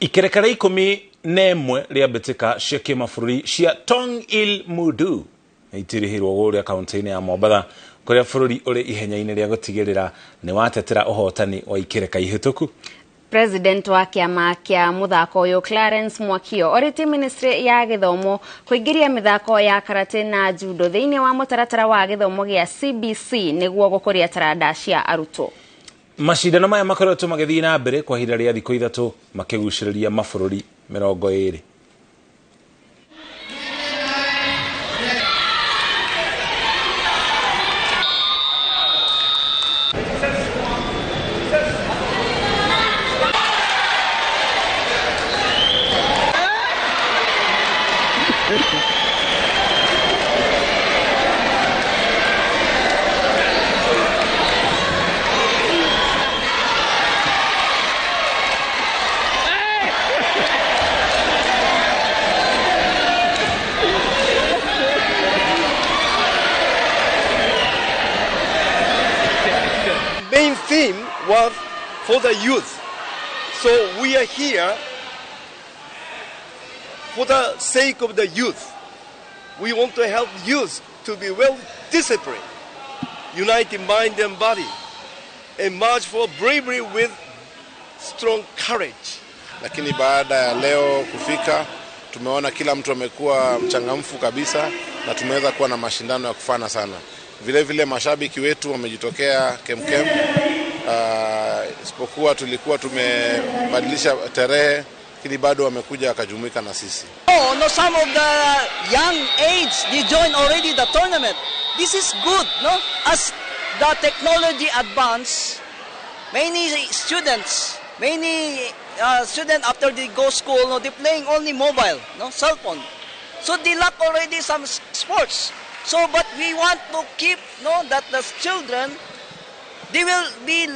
Ikereka rĩa 11 rĩa mbĩtĩka cia kĩmabũrũri cia Tong Il Mudu nĩitirihirwo gũrĩa kaunti-inĩ ya Mombatha kũrĩa bũrũri ũrĩ ihenya-inĩ rĩa gũtigĩrĩra nĩ watetera ũhotani wa ikereka ihĩtũku. President wa kĩama kĩa mũthako ũyũ Clarence Mwakio orĩtie ministry ya gĩthomo kũingĩria mĩthako ya karate na judo thĩinĩ wa mũtaratara wa gĩthomo gĩa CBC nĩguo gũkũria taranda cia arutwo. Macindano maya makoretwo magĩthiĩ na mbere kwa ihinda rĩa thikũ 3 makĩgucĩrĩria mabũrũri 20. Main theme was for the youth. So we are here for the sake of the youth. We want to help youth to be well disciplined, unite in mind and body, and march for bravery with strong courage. Lakini baada ya leo kufika, tumeona kila mtu amekuwa mchangamfu kabisa na tumeweza kuwa na mashindano ya kufana sana. Vile vile mashabiki wetu wamejitokea kemkem. Isipokuwa tulikuwa tumebadilisha tarehe, lakini bado wamekuja wakajumuika na sisi. Oh, no, some of the young age they join already the tournament. This is good, no? As the technology advance, many students, many students after they go school, no, they playing only mobile, no, cell phone. So they lack already some sports. So, but we want to keep, no, that the children, they will be